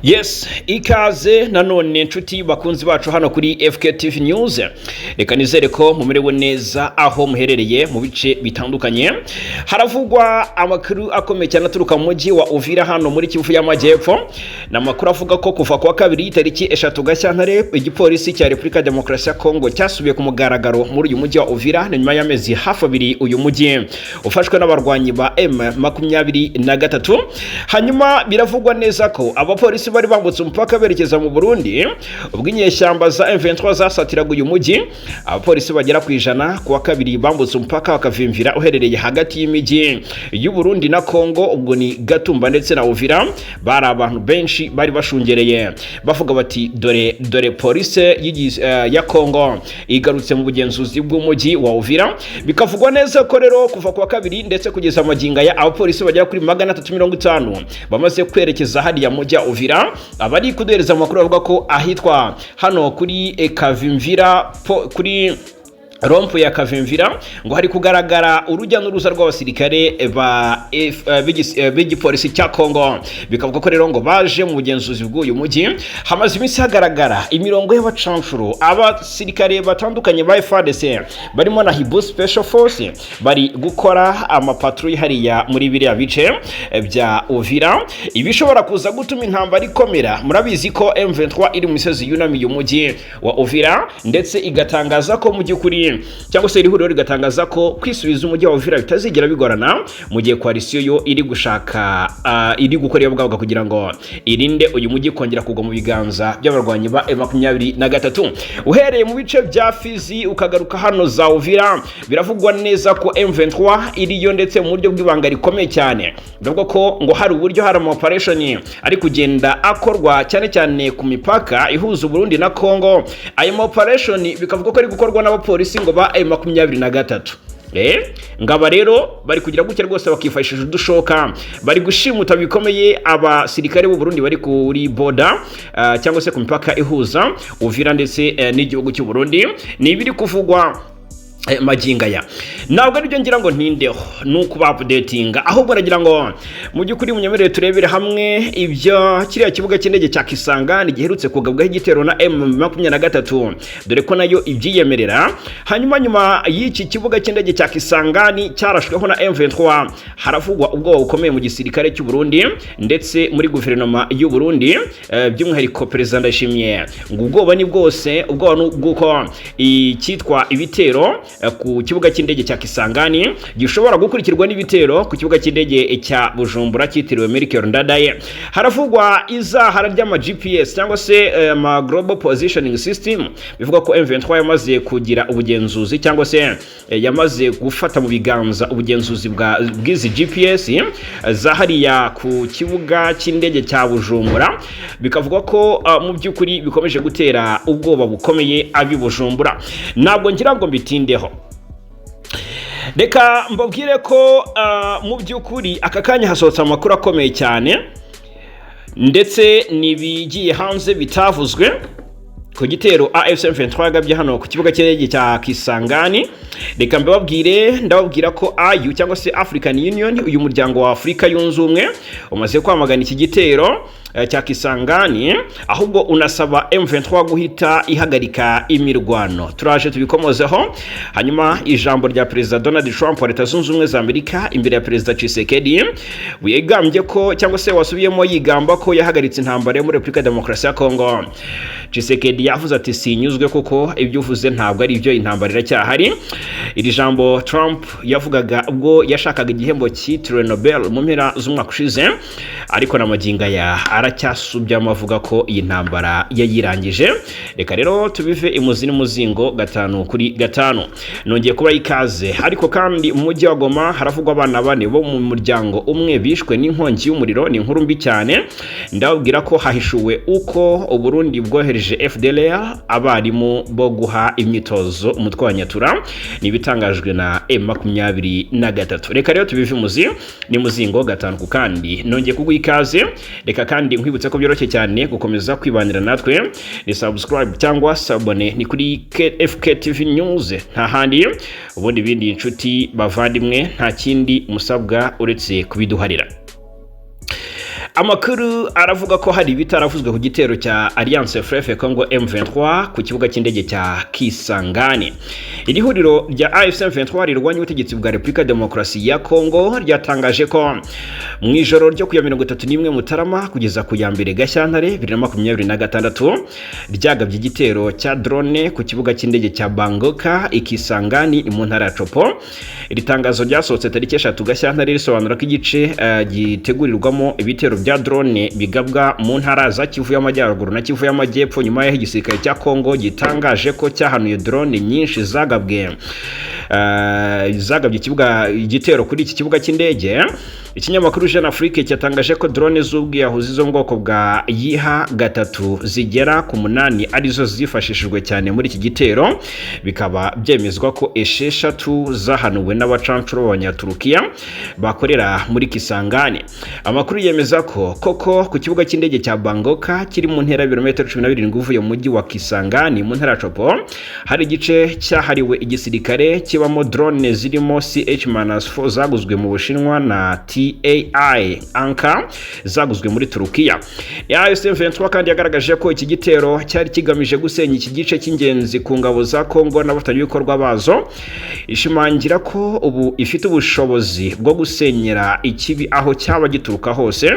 Yes, ikaze nanone nshuti bakunzi bacu hano kuri FKTV News. Reka nizere ko mumerewe neza aho muherereye mu bice bitandukanye. Haravugwa amakuru akomeye cyane aturuka mu mujyi wa Uvira hano muri Kivu y'Amajyepfo. Ni amakuru avuga ko kuva kuwa kabiri tariki 3 Gashyantare igipolisi cya Repubulika Demokarasi ya Kongo cyasubiye ku mugaragaro muri uyu mujyi wa Uvira. Ni nyuma y'amezi hafi 2 uyu mujyi ufashwe n'abarwanyi ba M23. Hanyuma biravugwa neza ko abapolisi bari bambutse umupaka berekeza mu Burundi ubwo inyeshyamba za M23 zasatiraga uyu mujyi. Abapolisi bagera ku 100 kuwa kabiri bambutse umupaka bakavimvira uherereye hagati y'imijyi y'u Burundi na Kongo, ubwo ni Gatumba ndetse na Uvira. Bari abantu benshi bari bashungereye bavuga bati dore dore polisi ya Kongo igarutse mu bugenzuzi bw'umujyi wa Uvira. Bikavugwa neza ko rero kuva kuwa kabiri ndetse kugeza magingo aya abapolisi bagera kuri 350 bamaze kwerekeza hariya mujyi wa Uvira. Abari kuduhereza amakuru bavuga ko ahitwa hano kuri Kavimvira, kuri rond-point ya Kavimvira, ngo hari kugaragara urujya n'uruza rw'abasirikare b'igipolisi cya Kongo. Bikavuga ko rero ngo baje mu bugenzuzi bw'uyu mujyi. Hamaze iminsi hagaragara imirongo y'abacanshuro, abasirikare batandukanye ba FARDC barimo na Hibu Special Force bari gukora amapatrouille hariya muri biriya bice bya Uvira, ibishobora kuza gutuma intambara ikomera. Murabizi ko M23 iri mu misozi yunamiye umujyi wa Uvira, ndetse igatangaza ko mu by'ukuri, cyangwa se iri huriro rigatangaza ko kwisubiza umujyi wa Uvira bitazigera bigorana, mu gihe coalition yo iri gushaka iri gukora iyo bwabaga kugira ngo irinde uyu mujyi kongera kugwa mu biganza by'abarwanyi ba M23. Uhereye mu bice bya Fizi ukagaruka hano za Uvira, biravugwa neza ko M23 iriyo ndetse mu buryo bw'ibanga rikomeye cyane. Biravugwa ko ngo hari uburyo hari ama operation ari kugenda akorwa cyane cyane ku mipaka ihuza Burundi na Congo. Ayo ma operation bikavuga ko ari gukorwa n'abapolisi ngo ba M23. Ngaba rero bari kugira gutya rwose bakifashisha udushoka, bari gushimuta bikomeye abasirikare b'u Burundi bari kuri border, cyangwa se ku mipaka ihuza Uvira ndetse n'igihugu cy'u Burundi. Ni ibiri kuvugwa magingo aya. Ntabwo aribyo ngira ngo ntindeho, ni ukuba updatinga, ahubwo nagira ngo mu by'ukuri munyemerere turebere hamwe ibyo kiriya kibuga cy'indege cya Kisangani giherutse kugabwaho igitero na M23, dore ko nayo ibyiyemerera. Hanyuma nyuma y'iki kibuga cy'indege cya Kisangani cyarashweho na M23, haravugwa ubwoba bukomeye mu gisirikare cy'u Burundi ndetse muri guverinoma y'u Burundi, by'umwihariko Perezida Ndayishimiye. Ngo ubwoba ni bwose, ubwoba ni bw'uko icyitwa ibitero ku kibuga cy'indege cya Kisangani gishobora gukurikirwa n'ibitero ku kibuga cy'indege cya Bujumbura cyitiriwe Melchior Ndadaye. Haravugwa izahara ry'ama GPS cyangwa se ama Global Positioning System, bivuga ko M23 yamaze kugira ubugenzuzi cyangwa se yamaze gufata mu biganza ubugenzuzi bw'izi GPS za hariya ku kibuga cy'indege cya Bujumbura. Bikavuga ko mu by'ukuri bikomeje gutera ubwoba bukomeye abi Bujumbura. Ntabwo ngira ngo mbitindeho, reka mbabwire ko mu by'ukuri aka kanya hasohotse amakuru akomeye cyane, ndetse n'ibigiye hanze bitavuzwe ku gitero AFC M23 yagabye hano ku kibuga cy'indege cya Kisangani. Reka mbabwire, ndababwira ko AU cyangwa se African Union, uyu muryango wa Afurika yunze ubumwe, umaze kwamagana iki gitero cya Kisangani, ahubwo unasaba M23 guhita ihagarika imirwano. Turaje tubikomozeho. Hanyuma ijambo rya Perezida Donald Trump wa Leta Zunze Ubumwe za Amerika imbere ya Perezida Tshisekedi wigambye ko, cyangwa se wasubiyemo yigamba ko yahagaritse intambara yo muri Repubulika ya Demokarasi ya Kongo. Tshisekedi yavuze ati: "Sinyuzwe kuko ibyo uvuze ntabwo ari ibyo, intambara iracyahari." Iri jambo Trump yavugaga ubwo yashakaga igihembo cyitiriwe Nobel mu mpera z'umwaka ushize, ariko na magingo aya aracyasubyamo avuga ko iyi ntambara yayirangije. Reka rero tubive imuzi n'umuzingo gatanu kuri gatanu. Nongeye kuba ikaze. Ariko kandi mu mujyi wa Goma haravugwa abana 4 bo mu muryango umwe bishwe n'inkongi y'umuriro. Ni inkuru mbi cyane. Ndababwira ko hahishuwe uko Uburundi bwohereje FDLR abarimu bo guha imyitozo umutwe wa Nyatura. Ni ibitangajwe na M23. Reka rero tubive imuzi ni muzingo gatanu ku kandi. Nongeye kuguha ikaze. Reka kandi nkwibutse ko byoroshye cyane gukomeza kwibanira natwe, ni subscribe cyangwa s'abonner, ni kuri FKTV News, nta handi. Ubundi ibindi, inshuti bavandimwe, nta kindi musabwa uretse kubiduharira. Amakuru aravuga ko hari ibitaravuzwe ku gitero cya Alliance Fleuve Congo M23 ku kibuga cy'indege cya Kisangani. Iri huriro rya AFC M23 rirwanya ubutegetsi bwa Repubulika Demokarasi ya Congo ryatangaje ko mu ijoro ryo ku ya 31 Mutarama kugeza ku ya 1 Gashyantare 2026 ryagabye igitero cya drone ku kibuga cy'indege cya Bangoka i Kisangani mu ntara ya Tshopo. Iri tangazo ryasohotse tariki 3 Gashyantare risobanura ko igice gitegurirwamo ibitero bya drone bigabwa mu ntara za Kivu y'Amajyaruguru na Kivu y'Amajyepfo, nyuma y'aho igisirikare cya Congo gitangaje ko cyahanuye drone nyinshi zagabye ikibuga igitero kuri iki kibuga cy'indege. Ikinyamakuru Jeune Afrique cyatangaje ko drone z'ubwiyahuzi zo mu bwoko bwa Yiha 3 zigera ku 8 arizo zifashishijwe cyane muri iki gitero, bikaba byemezwa ko 6 zahanuwe n'abacancuro b'Abanyaturukiya bakorera muri Kisangani. Amakuru yemeza ko koko ku kibuga cy'indege cya Bangoka kiri mu ntera y'ibirometero 17 uvuye mu mujyi wa Kisangani mu ntara ya Tshopo hari igice cyahariwe igisirikare kibamo drone zirimo CH-4 zaguzwe mu Bushinwa na TAI Anka zaguzwe muri Turukiya. AFC M23 kandi yagaragaje ko iki gitero cyari kigamije gusenya iki gice cy'ingenzi ku ngabo za Congo n'abafatanyabikorwa bazo, ishimangira ko ubu ifite ubushobozi bwo gusenyera ikibi aho cyaba gituruka hose,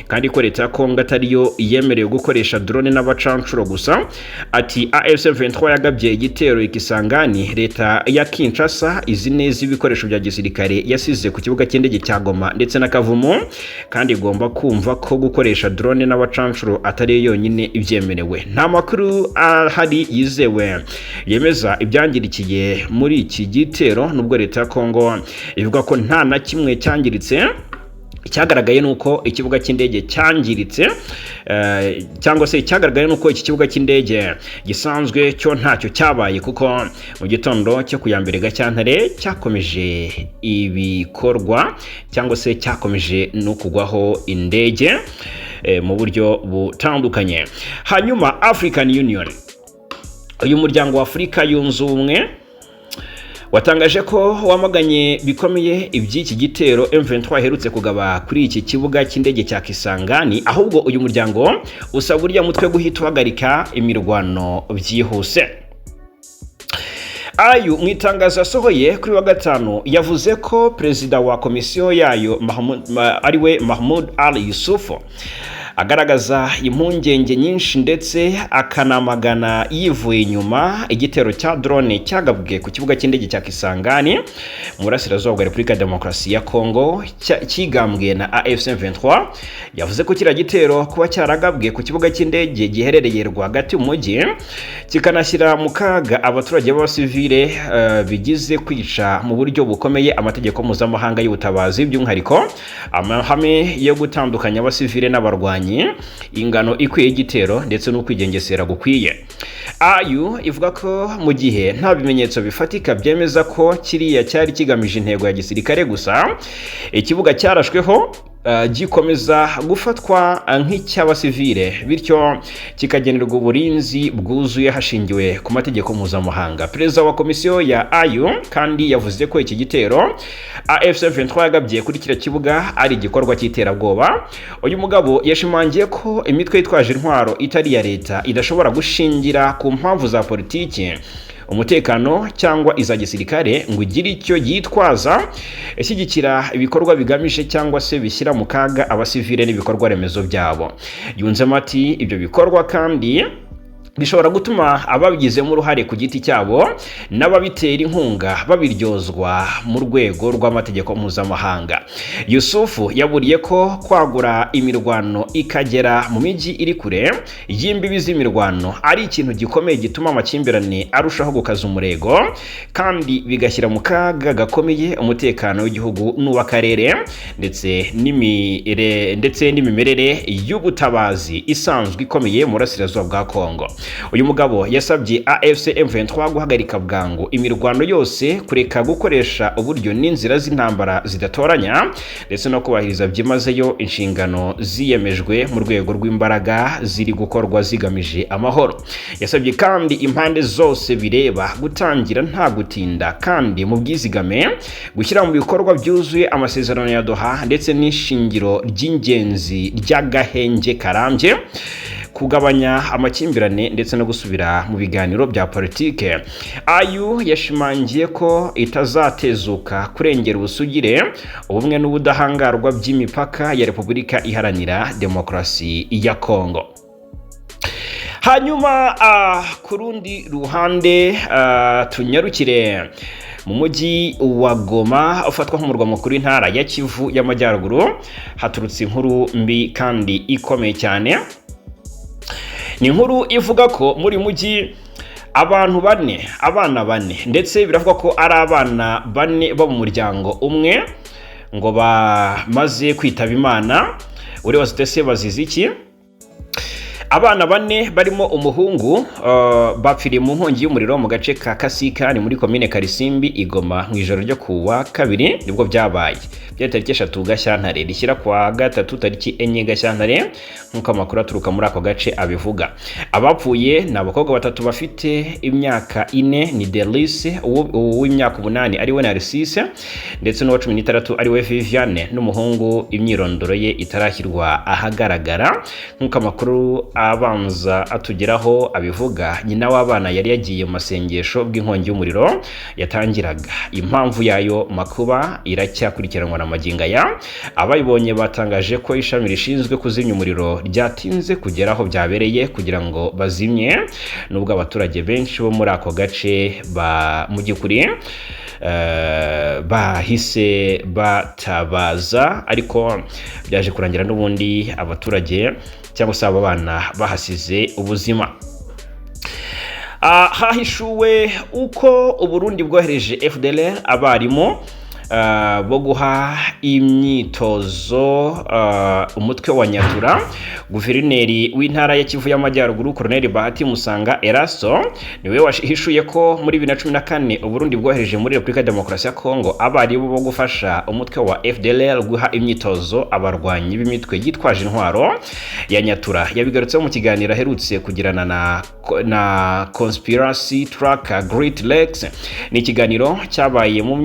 kandi ko leta ya Congo atariyo yemerewe gukoresha drone n'abacancuro gusa. Ati AFC M23 yagabye igitero i Kisangani, leta ya Kinshasa izi neza ibikoresho bya gisirikare yasize ku kibuga cy'indege cya Goma ndetse na Kavumu, kandi igomba kumva ko gukoresha drone n'abacancuro atari yo yonyine ibyemerewe. Nta makuru ahari yizewe yemeza ibyangirikiye muri iki gitero, nubwo leta ya Congo ivuga ko nta na kimwe cyangiritse. Icyagaragaye ni uko ikibuga cy'indege cyangiritse, cyangwa se icyagaragaye ni uko iki kibuga cy'indege gisanzwe cyo ntacyo cyabaye, kuko mu gitondo cyo ku ya 1 Gashyantare cyakomeje ibikorwa cyangwa se cyakomeje no kugwaho indege mu buryo butandukanye. Hanyuma African Union, uyu muryango wa Afurika yunze ubumwe, watangaje ko wamaganye bikomeye iby'iki gitero M23 aherutse kugaba kuri iki kibuga cy'indege cya Kisangani. Ahubwo uyu muryango usaba uriya mutwe guhita uhagarika imirwano byihuse. AU mu itangazo yasohoye kuri wa gatanu yavuze ko perezida wa komisiyo yayo ariwe Mahmoud Ali Youssouf agaragaza impungenge nyinshi ndetse akanamagana yivuye inyuma igitero cya drone cyagabwe ku kibuga cy'indege cya Kisangani mu burasirazuba bwa Repubulika ya Demokarasi ya Congo cyigambwe na AFC M23. Yavuze ko kiriya gitero kuba cyaragabwe ku kibuga cy'indege giherereye rwagati mu mujyi kikanashyira mu kaga abaturage b'abasivile, bigize kwica mu buryo bukomeye amategeko mpuzamahanga y'ubutabazi, by'umwihariko amahame yo gutandukanya abasivile n'abarwanyi, ingano ikwiye y'igitero ndetse no kwigengesera gukwiye. AU ivuga ko mu gihe nta bimenyetso bifatika byemeza ko kiriya cyari kigamije intego ya gisirikare gusa, ikibuga cyarashweho gikomeza gufatwa nk'icy'abasivile, bityo kikagenerwa uburinzi bwuzuye hashingiwe ku mategeko mpuzamahanga. Perezida wa komisiyo ya AU kandi yavuze ko iki gitero AFC M23 yagabye kuri kiriya kibuga ari igikorwa cy'iterabwoba. Uyu mugabo yashimangiye ko imitwe yitwaje intwaro itari iya leta idashobora gushingira ku mpamvu za politiki, umutekano cyangwa iza gisirikare ngo igire icyo yitwaza ishyigikira ibikorwa bigamije cyangwa se bishyira mu kaga abasivile n'ibikorwa remezo byabo. Yunzemo ati ibyo bikorwa kandi bishobora gutuma ababigizemo uruhare ku giti cyabo n'ababitera inkunga babiryozwa mu rwego rw'amategeko mpuzamahanga. Yusufu yaburiye ko kwagura imirwano ikagera mu mijyi iri kure y'imbibi z'imirwano ari ikintu gikomeye gituma amakimbirane arushaho gukaza umurego, kandi bigashyira mu kaga gakomeye umutekano w'igihugu n'uw'akarere ndetse n'imimerere y'ubutabazi isanzwe ikomeye mu burasirazuba bwa Kongo. Uyu mugabo yasabye AFC M23 guhagarika bwangu imirwano yose, kureka gukoresha uburyo n'inzira z'intambara zidatoranya, ndetse no kubahiriza byimazeyo inshingano ziyemejwe mu rwego rw'imbaraga ziri gukorwa zigamije amahoro. Yasabye kandi impande zose bireba gutangira nta gutinda kandi mu bwizigame gushyira mu bikorwa byuzuye amasezerano ya Doha ndetse n'ishingiro ry'ingenzi ry'agahenge karambye, kugabanya amakimbirane ndetse no gusubira mu biganiro bya politike. AU yashimangiye ko itazatezuka kurengera ubusugire, ubumwe n'ubudahangarwa by'imipaka ya Repubulika Iharanira Demokarasi ya Kongo. Hanyuma ku rundi ruhande, tunyarukire mu mujyi wa Goma ufatwa nk'umurwa mukuru w'intara ya Kivu y'Amajyaruguru. Haturutse inkuru mbi kandi ikomeye cyane. Ni inkuru ivuga ko muri mujyi abantu bane, abana bane, ndetse biravugwa ko ari abana bane bo mu muryango umwe, ngo bamaze kwitaba Imana. Uribaza uti: "Bazize iki?" Abana bane barimo umuhungu bapfiriye mu nkongi y'umuriro mu gace ka Kasika, ni muri komine Karisimbi i Goma, mu ijoro ryo kuwa kabiri nibwo byabaye. Byari tariki 3 Gashyantare rishyira kuwa gatatu tariki 4 Gashyantare, nk'uko amakuru aturuka muri ako gace abivuga. Abapfuye ni abakobwa batatu bafite imyaka 4, ni Delice, uw'imyaka 8 ariwe Narcisse, ndetse n'uwa 16 ariwe Viviane, n'umuhungu imyirondoro ye itarashyirwa ahagaragara. Nk'uko amakuru abanza atugeraho abivuga, nyina w'abana yari yagiye mu masengesho bw'inkongi y'umuriro yatangiraga. Impamvu yayo makuba iracyakurikiranwa na magingo aya. Abayibonye batangaje ko ishami rishinzwe kuzimya umuriro ryatinze kugera aho byabereye kugira ngo bazimye, nubwo abaturage benshi bo muri ako gace ba mu by'ukuri bahise batabaza, ariko byaje kurangira n'ubundi abaturage cyangwa se abo bana bahasize ubuzima. Hahishuwe uko Uburundi bwohereje FDLR abarimu bo guha imyitozo umutwe wa Nyatura. Guverineri w'intara ya Kivu y'Amajyaruguru, Colonel Bahati Musanga Erasto, niwe wahishuye ko muri 2014 Uburundi bwohereje muri Repubulika ya Demokarasi ya Kongo abarimu bo gufasha umutwe wa FDLR guha imyitozo abarwanyi b'imitwe yitwaje intwaro ya Nyatura. Yabigarutseho mu kiganiro aherutse kugirana na Conspiracy Tracker Great Lakes. Ni ikiganiro cyabaye mu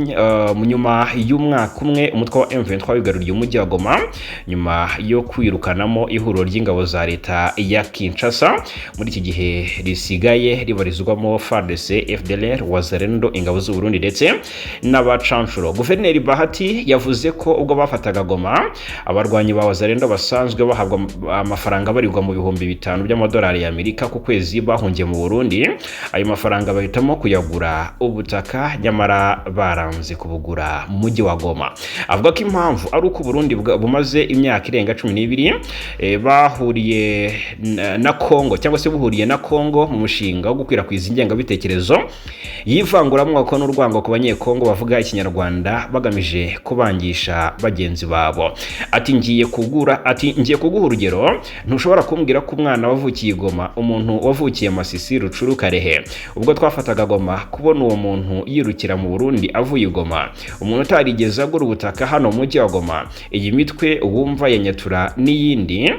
nyuma y'umwaka umwe umutwe wa M23 wigaruriye umujyi wa Goma, nyuma yo kwirukanamo ihuriro ry'ingabo za leta ya Kinshasa muri iki gihe risigaye ribarizwamo FARDC, FDLR, Wazalendo, ingabo z'u Burundi ndetse n'abacanshuro. Guverineri Bahati yavuze ko ubwo bafataga Goma, abarwanyi ba Wazalendo basanzwe bahabwa amafaranga barirwa mu 5000 by'amadolari y'Amerika ku kwezi bahungiye mu Burundi, ayo mafaranga bahitamo kuyagura ubutaka, nyamara baranze kubugura mu mujyi wa Goma. Avuga ko impamvu ari uko Burundi bumaze imyaka irenga 12 bahuriye na Kongo cyangwa se buhuriye na Kongo mu mushinga wo gukwirakwiza ingengabitekerezo y'ivanguramoko n'urwango ku Banyekongo bavuga Ikinyarwanda, bagamije kubangisha bagenzi babo. Ati: "Ngiye kuguha urugero. Ntushobora kumbwira ko umwana wavukiye i Goma, umuntu wavukiye Masisi, Rucuru, Karehe, ubwo twafataga Goma, kubona uwo muntu yirukira mu Burundi avuye i Goma, umuntu utarigeze agura ubutaka hano mu mujyi wa Goma, iyi mitwe wumva ya Nyatura n'iyindi,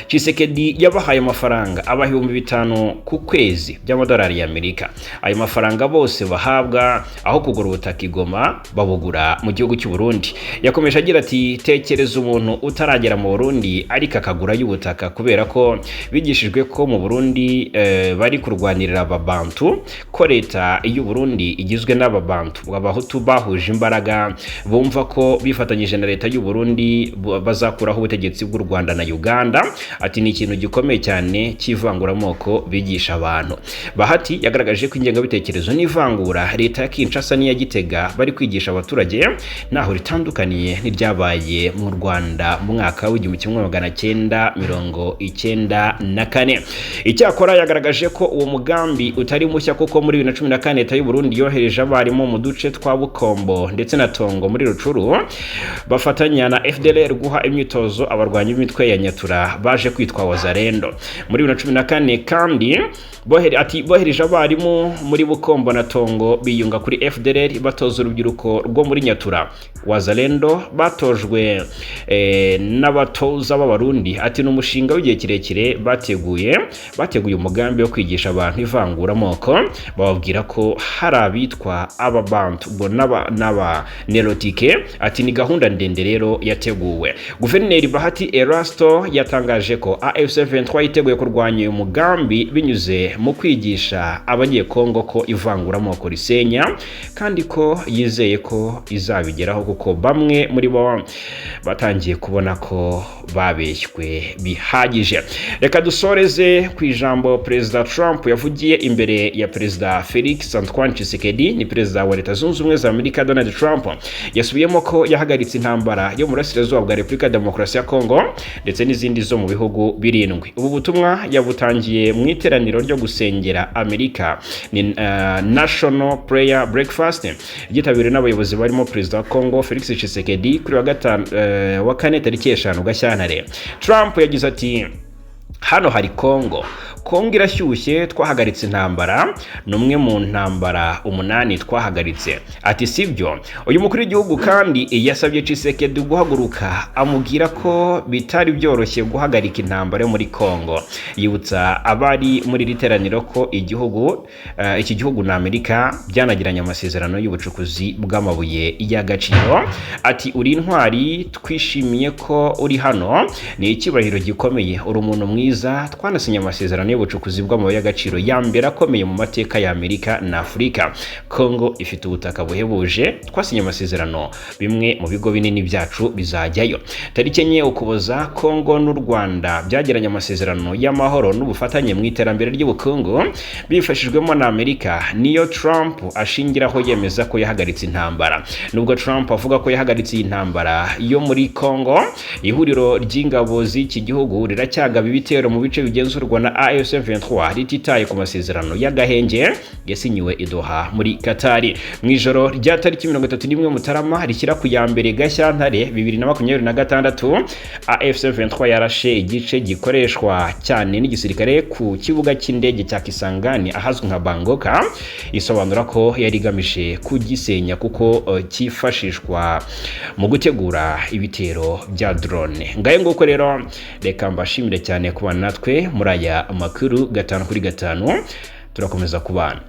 Tshisekedi yabahaye amafaranga, abaha 5000 ku kwezi by'amadolari y'Amerika. Ayo mafaranga bose bahabwa, aho kugura ubutaka i Goma babugura mu gihugu cy'u Burundi." Yakomeje agira ati: "Tekereza umuntu utaragera mu Burundi ariko akagurayo ubutaka, kubera ko bigishijwe ko mu Burundi bari kurwanirira Ababantu, ko leta y'u Burundi igizwe n'Ababantu, Abahutu bahuje imbaraga, bumva ko bifatanyije na leta y'u Burundi bazakuraho ubutegetsi bw'u Rwanda na Uganda." Ati: "Ni ikintu gikomeye cyane cy'ivanguramoko bigisha abantu." Bahati yagaragaje ko ingengabitekerezo n'ivangura leta ya Kinshasa n'iya Gitega bari kwigisha abaturage ntaho ritandukaniye n'iryabaye mu Rwanda mu mwaka w'1994. Icyakora yagaragaje ko uwo mugambi utari mushya, kuko muri 2014 leta y'u Burundi yohereje abarimu mu duce twa Bukombo ndetse na Tongo muri Rucuru, bafatanya na FDLR guha imyitozo abarwanyi b'imitwe ya Nyatura baje Baje kwitwa Wazalendo muri 2014. Kandi ati bohereje abarimu muri Bukombo na Tongo biyunga kuri FDLR, batoza urubyiruko rwo muri Nyatura. Wazalendo batojwe n'abatoza b'Abarundi. Ati ni umushinga w'igihe kirekire bateguye umugambi wo kwigisha abantu ivanguramoko, bababwira ko hari abitwa Ababantu ubwo n'aba Nilotike. Ati ni gahunda ndende rero yateguwe. Guverineri Bahati Erasto yatangaje ko AFC 23 yiteguye kurwanya uyu mugambi binyuze mu kwigisha Abanyekongo ko ivanguramoko risenya, kandi ko yizeye ko izabigeraho kuko bamwe muri bo batangiye kubona ko babeshywe bihagije. Reka dusoreze ku ijambo Perezida Trump yavugiye imbere ya Perezida Felix Antoine Tshisekedi. Ni Perezida wa Leta Zunze Ubumwe za Amerika Donald Trump yasubiyemo ko yahagaritse intambara yo mu burasirazuba bwa Repubulika ya Demokarasi ya Kongo ndetse n'izindi zo mu bihugu birindwi. Ubu butumwa yabutangiye mu iteraniro ryo gusengera Amerika, ni National Prayer Breakfast, ryitabiriwe n'abayobozi barimo Perezida wa Kongo Felix Tshisekedi kuri wa gatanu, wa kane tariki 5 Gashyantare. Trump yagize ati: "Hano hari Kongo, Kongo irashyushye. Twahagaritse intambara, ni umwe mu ntambara umunani twahagaritse." Ati sibyo. Uyu mukuru w'igihugu kandi yasabye Tshisekedi guhaguruka, amubwira ko bitari byoroshye guhagarika intambara yo muri Kongo. Yibutsa abari muri iri teraniro ko igihugu iki gihugu na Amerika byanagiranye amasezerano y'ubucukuzi bw'amabuye y'agaciro. Ati: "Uri intwari, twishimiye ko uri hano, ni icyubahiro gikomeye, uri umuntu mwiza. Twanasinye amasezerano y'ubucukuzi bw'amabuye y'agaciro ya mbere akomeye mu mateka ya Amerika na Afurika. Kongo ifite ubutaka buhebuje, twasinye amasezerano, bimwe mu bigo binini byacu bizajyayo." Tariki 4 Ukuboza, Kongo n'u Rwanda byagiranye amasezerano y'amahoro n'ubufatanye mu iterambere ry'ubukungu bifashijwemo na Amerika. Niyo Trump ashingiraho yemeza ko yahagaritse intambara. Nubwo Trump avuga ko yahagaritse iyi ntambara yo muri Kongo, ihuriro ry'ingabo z'iki gihugu riracyagaba ibitero mu bice bigenzurwa na AFC 23, rititaye ku masezerano y'agahenge yasinyiwe i Doha muri Katari. Mu ijoro rya tariki 31 Mutarama rishyira ku ya 1 Gashyantare 2026, AFC 23 yarashe igice gikoreshwa cyane n'igisirikare ku kibuga cy'indege cya Kisangani ahazwi nka Bangoka, isobanura ko yari igamije kugisenya kuko cyifashishwa mu gutegura ibitero bya drone. Ngayo nguko rero, reka mbashimire cyane kubana natwe muri aya makuru gatanu kuri gatanu. Turakomeza kubana.